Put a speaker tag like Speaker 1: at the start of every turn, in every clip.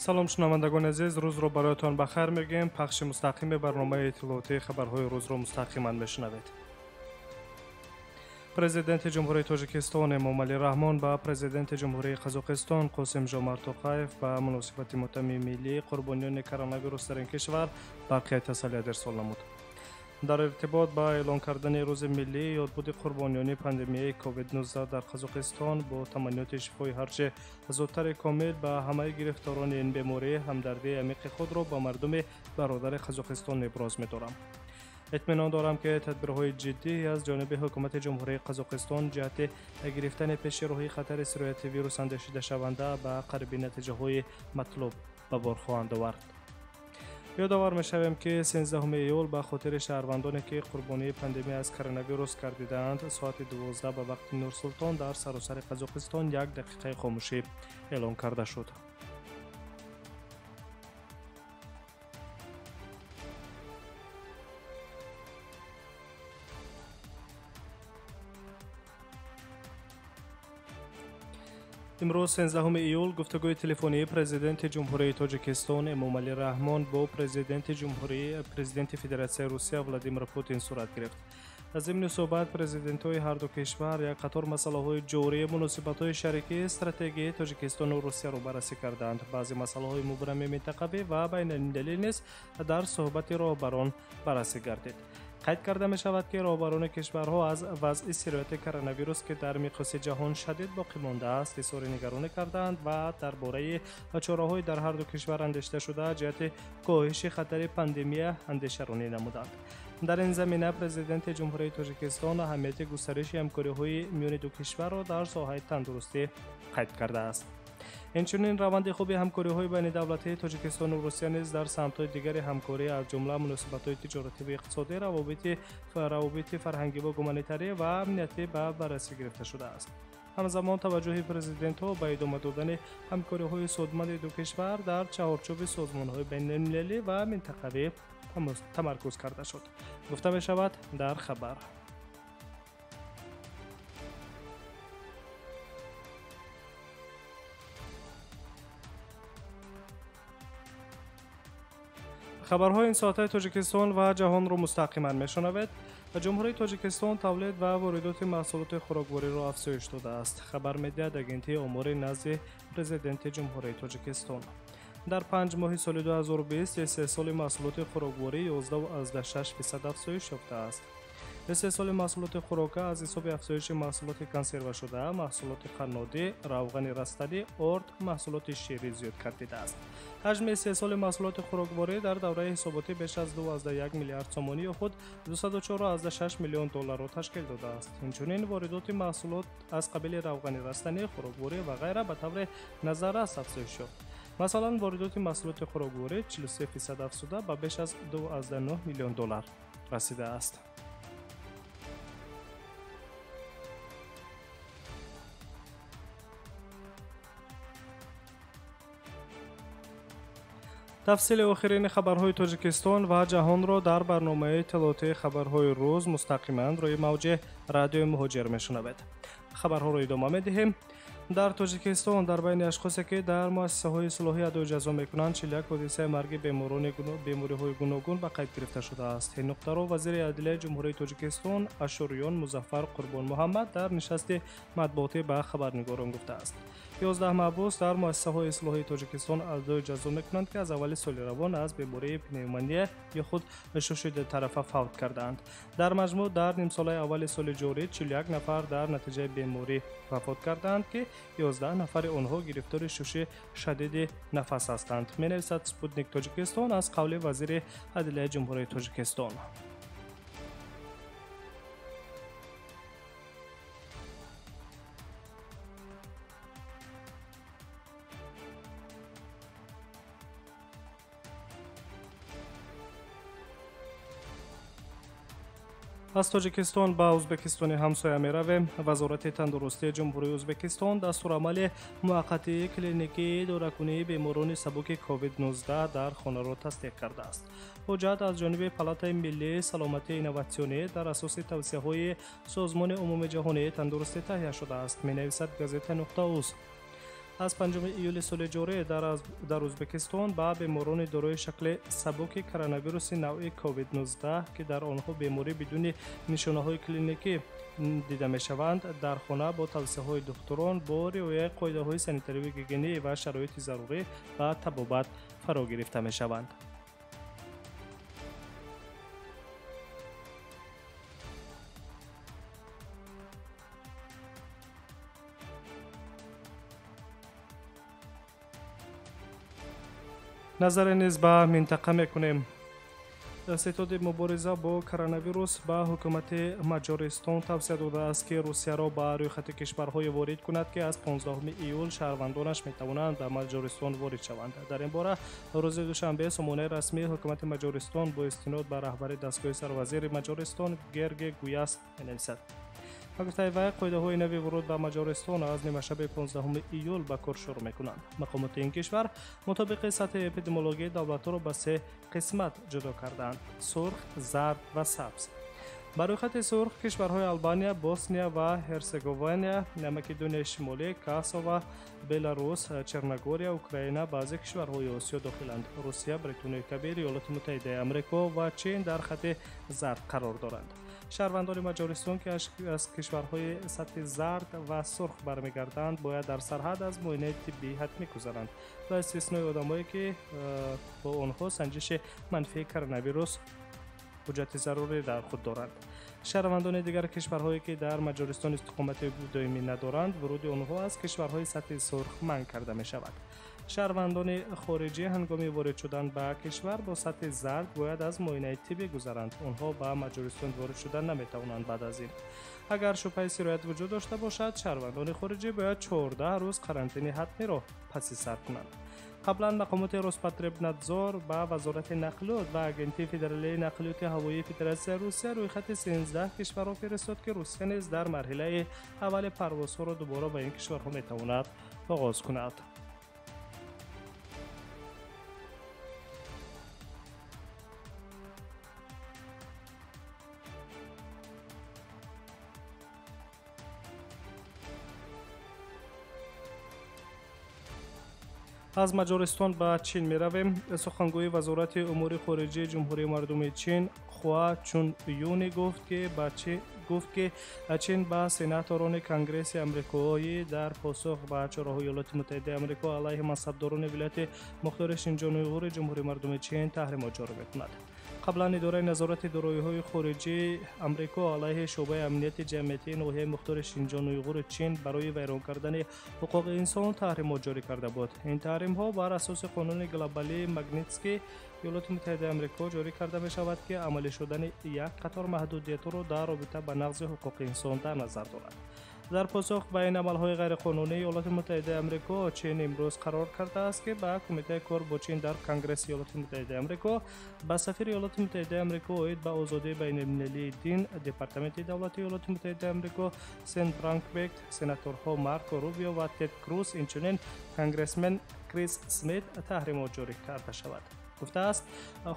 Speaker 1: Салом шунавандагони азиз, рӯзро бароятон ба хайр мегӯем. Пахши мустақими барномаи иттилоотии хабарҳои рӯзро мустақиман мешунавед. Президенти Ҷумҳурии Тоҷикистон Эмомалӣ Раҳмон ба Президенти Ҷумҳурии Қазоқистон Қосим Жомарт Тоқаев ба муносибати мотами миллии қурбониёни коронавирус дар ин кишвар барқияи тасаллият ирсол намуд. Дар иртибот ба эълон кардани рӯзи миллии ёдбуди қурбониёни пандемияи COVID-19 дар Қазоқистон бо таманниёти шифои ҳарчи зудтари комил ба ҳамаи гирифторони ин беморӣ ҳамдардии амиқи худро ба мардуми бародари Қазоқистон иброз медорам. Итминон дорам, ки тадбирҳои ҷиддӣ аз ҷониби ҳукумати Ҷумҳурии Қазоқистон ҷиҳати гирифтани пеши роҳи хатари сирояти вирус андешидашаванда ба қариби натиҷаҳои матлуб ба бор хоҳанд овард. Ёдовар мешавем, ки 13 июл ба хотири шаҳрвандоне, ки қурбонии пандемия аз коронавирус гардидаанд, соати 12 ба вақти Нурсултон дар саросари Қазоқистон як дақиқаи хомӯшӣ эълон карда шуд. Имрӯз 13 июл гуфтугӯи телефонии Президенти Ҷумҳурии Тоҷикистон Эмомалӣ Раҳмон бо Президенти Ҷумҳурии Президенти Федератсияи Русия Владимир Путин сурат гирифт. Аз зимни суҳбат президентҳои ҳарду кишвар як қатор масъалаҳои ҷории муносибатҳои шарикии стратегии Тоҷикистону Русияро баррасӣ карданд. Баъзе масъалаҳои мубрами минтақавӣ ва байналмилалӣ низ дар суҳбати роҳбарон баррасӣ гардид. Қайд карда мешавад, ки роҳбарони кишварҳо аз вазъи сирояти коронавирус, ки дар миқёси ҷаҳон шадид боқӣ мондааст, изҳори нигаронӣ карданд ва дар бораи чораҳои дар ҳарду кишвар андешидашуда ҷиҳати коҳиши хатари пандемия андешаронӣ намуданд. Дар ин замина Президенти Ҷумҳурии Тоҷикистон аҳамияти густариши ҳамкориҳои миёни ду кишварро дар соҳаи тандурустӣ қайд кардааст. Инчунин раванди хуби ҳамкориҳои байнидавлатии Тоҷикистону Русия низ дар самтҳои дигари ҳамкорӣ, аз ҷумла муносибатҳои тиҷоративу иқтисодӣ, равобити фарҳангиву гуманитарӣ ва амниятӣ ба баррасӣ гирифта шудааст. Ҳамзамон таваҷҷӯҳи президентҳо ба идома додани ҳамкориҳои судманди ду кишвар дар чаҳорчӯби созмонҳои байналмилалӣ ва минтақавӣ тамаркуз карда шуд. Гуфта мешавад дар хабар. Хабарҳои ин соатаи Тоҷикистон ва ҷаҳонро мустақиман мешунавед. Ҷумҳурии Тоҷикистон тавлид ва воридоти маҳсулоти хӯроквориро афзоиш додааст. Хабар медиҳад агентии омори назди Президенти Ҷумҳурии Тоҷикистон. Дар 5 моҳи соли 2020 истеҳсоли маҳсулоти хӯрокворӣ 11,6% афзоиш ёфтааст. Истеҳсоли маҳсулоти хӯрока аз ҳисоби афзоиши маҳсулоти консервашуда, маҳсулоти қаннодӣ, равғани растанӣ, орд, маҳсулоти ширӣ зиёд гардидааст. Ҳаҷми истеҳсоли маҳсулоти хӯрокворӣ дар давраи ҳисоботӣ беш аз 2,1 миллиард сомонӣ ё худ 204,6 миллион долларро ташкил додааст. Инчунин воридоти маҳсулот аз қабили равғани растанӣ, хӯрокворӣ ва ғайра ба таври назаррас афзоиш ёфт. Масалан, воридоти маҳсулоти хӯрокворӣ 43% афзуда ба беш аз 2,9 миллион доллар расидааст. Тафсили охирини хабарҳои Тоҷикистон ва ҷаҳонро дар барномаи иттилоотии хабарҳои рӯз мустақиман рӯи мавҷи радиои Муҳоҷир мешунавед. Хабарҳоро идома медиҳем. Дар Тоҷикистон дар байни ашхосе, ки дар муассисаҳои ислоҳӣ адои ҷазо мекунанд, 41 ҳодисаи марги беморони бемориҳои гуногун ба қайд гирифта шудааст. Ин нуқтаро вазири адлияи Ҷумҳурии Тоҷикистон Ашуриён Музаффар Қурбонмуҳаммад дар нишасти матбуотӣ ба хабарнигорон гуфтааст. 11 маҳбус дар муассисаҳои ислоҳии Тоҷикистон адои ҷазо мекунанд, ки аз аввали соли равон аз бемории пневмония ё худ шуши дутарафа фавт кардаанд. Дар маҷмӯъ дар нимсолаи аввали соли ҷорӣ 41 нафар дар натиҷаи беморӣ вафот кардаанд, ки 11 нафари онҳо гирифтори шуши шадиди нафас ҳастанд, менависад Спутник Тоҷикистон аз қавли вазири адлияи Ҷумҳурии Тоҷикистон. Аз Тоҷикистон ба Ӯзбекистони ҳамсоя меравем. Вазорати тандурустии Ҷумҳурии Ӯзбекистон дастурамали муваққатии клиникии идоракунии беморони сабуки COVID-19 дар хонаро тасдиқ кардааст. Ҳуҷҷат аз ҷониби Палатаи миллии саломатии инноватсионӣ дар асоси тавсияҳои Созмони умумиҷаҳонии тандурустӣ таҳия шудааст, менависад газета нуқта уз. Аз 5 июли соли ҷорӣ дар Ӯзбекистон ба беморони дорои шакли сабуки коронавируси навъи COVID-19, ки дар онҳо беморӣ бидуни нишонаҳои клиникӣ дида мешаванд, дар хона бо тавсияҳои духтурон бо риояи қоидаҳои санитариву гигиенӣ ва шароити зарурӣ ба табобат фаро гирифта мешаванд. Назаре низ ба минтақа мекунем. Ситоди мубориза бо коронавирус ба ҳукумати Маҷористон тавсия додааст, ки Русияро ба рӯйхати кишварҳое ворид кунад, ки аз 15 июл шаҳрвандонаш метавонанд ба Маҷористон ворид шаванд. Дар ин бора рӯзи душанбе сомонаи расмии ҳукумати Маҷористон бо истинод ба раҳбари дастгоҳи сарвазири Маҷористон Герге Гуяст менависад. Ба гуфтаи вай, қоидаҳои нави вуруд ба Маҷористон аз нимашаби 15 июл ба кор шурӯъ мекунанд. Мақомоти ин кишвар мутобиқи сатҳи эпидемиологии давлатҳоро ба се қисмат ҷудо кардаанд: сурх, зард ва сабз. Ба рӯйхати сурх кишварҳои Албания, Босния ва Ҳерсеговина, Македонияи Шимолӣ, Косово, Беларус, Черногория, Украина, баъзе кишварҳои Осиё дохиланд. Русия, Британияи Кабир, Иёлоти Муттаҳидаи Амрико ва Чин дар хати зард қарор доранд. Шаҳрвандони Маҷористон, ки аз кишварҳои сатҳи зард ва сурх бармегарданд, бояд дар сарҳад аз муоинаи тиббӣ ҳатмӣ гузаранд, ба истиснои одамое, ки бо онҳо санҷиши манфии коронавирус ҳуҷҷати зарурӣ дар худ доранд. Шаҳрвандони дигар кишварҳое, ки дар Маҷористон истиқомати доимӣ надоранд, вуруди онҳо аз кишварҳои сатҳи сурх манъ карда мешавад. Шаҳрвандони хориҷӣ ҳангоми ворид шудан ба кишвар бо сатҳи зард бояд аз муоинаи тиббӣ гузаранд. Онҳо ба Маҷористон ворид шудан наметавонанд баъд аз ин. Агар шубҳаи сироят вуҷуд дошта бошад, шаҳрвандони хориҷӣ бояд 14 рӯз карантини ҳатмиро паси сар кунанд. Қаблан мақомоти Роспотребнадзор ба Вазорати нақлиёт ва Агентии федералии нақлиёти ҳавоии Федератсияи Русия рӯйхати 13 кишварро фиристод, ки Русия низ дар марҳилаи аввали парвозҳоро дубора ба ин кишварҳо метавонад оғоз кунад. Аз Маҷористон ба Чин меравем. Сухангӯи Вазорати умури хориҷии Ҷумҳурии Мардумии Чин Хуа Чун Юни гуфт, ки Чин ба сенаторони Конгресси Амрикоӣ дар посух ба чораҳои Иёлоти Муттаҳидаи Амрико алайҳи мансабдорони вилояти мухтори Шинҷон-Уйғури Ҷумҳурии Мардумии Чин таҳримот ҷорӣ мекунад. Қаблан идораи назорати дороиҳои хориҷии Амрико алайҳи шӯъбаи амнияти ҷамъиятии ноҳияи мухтори Шинҷон-Уйғури Чин барои вайрон кардани ҳуқуқи инсон таҳримот ҷорӣ карда буд. Ин таҳримҳо бар асоси қонуни глобалии Магнитский Иёлоти Муттаҳидаи Амрико ҷорӣ карда мешавад, ки амалӣ шудани як қатор маҳдудиятҳоро дар робита ба нақзи ҳуқуқи инсон дар назар дорад. Дар посух ба ин амалҳои ғайриқонунии Иёлоти Муттаҳидаи Амрико, Чин имрӯз қарор кардааст, ки ба Кумитаи кор бо Чин дар Конгресси Иёлоти Муттаҳидаи Амрико, ба сафири Иёлоти Муттаҳидаи Амрико оид ба озодии байналмилалии дин, Департаменти давлатии Иёлоти Муттаҳидаи Амрико, Сен Бранкбек, сенаторҳо Марко Рубио ва Тед Круз, инчунин конгрессмен Крис Смит таҳримот ҷорӣ карда шавад, гуфтааст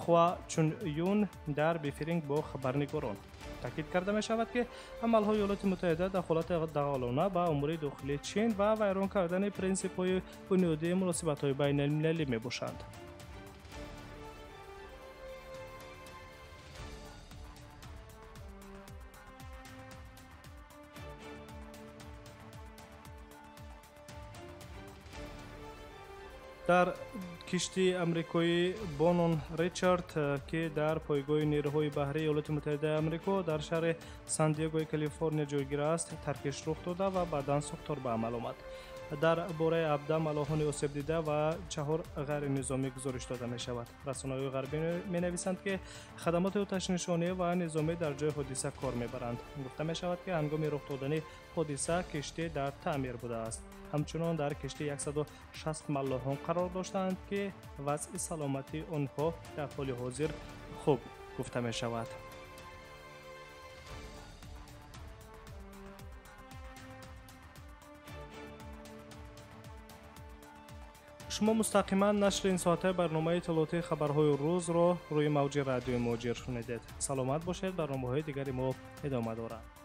Speaker 1: Хуа Чун Юн дар брифинг бо хабарнигорон. Таъкид карда мешавад, ки амалҳои Иёлоти Муттаҳида дахолати дағалона ба умури дохилии Чин ва вайрон кардани принсипҳои бунёдии муносибатҳои байналмилалӣ мебошанд. Дар киштии амрикоӣ Бонон Ричард, ки дар пойгоҳи нерӯҳои баҳрии Иёлоти Муттаҳидаи Амрико дар шаҳри Сан-Диегои Калифорния ҷойгир аст, таркиш рух дода ва баъдан сӯхтор ба амал омад. Дар бораи 17 малоҳони осебдида ва 4 ғайринизомӣ гузориш дода мешавад. Расонаҳои ғарбӣ менависанд, ки хадамоти оташнишонӣ ва низомӣ дар ҷои ҳодиса кор мебаранд. Гуфта мешавад, ки ҳангоми рух додани ҳодиса киштӣ дар таъмир будааст. Ҳамчунон дар киштӣ 160 маллоҳон қарор доштанд, ки вазъи саломатии онҳо дар ҳоли ҳозир хуб гуфта мешавад. Шумо мустақиман нашри ин соатаи барномаи иттилоотии хабарҳои рӯзро рӯи мавҷи радиои Муҳоҷир шунидед. Саломат бошед, барномаҳои дигари мо идома доранд.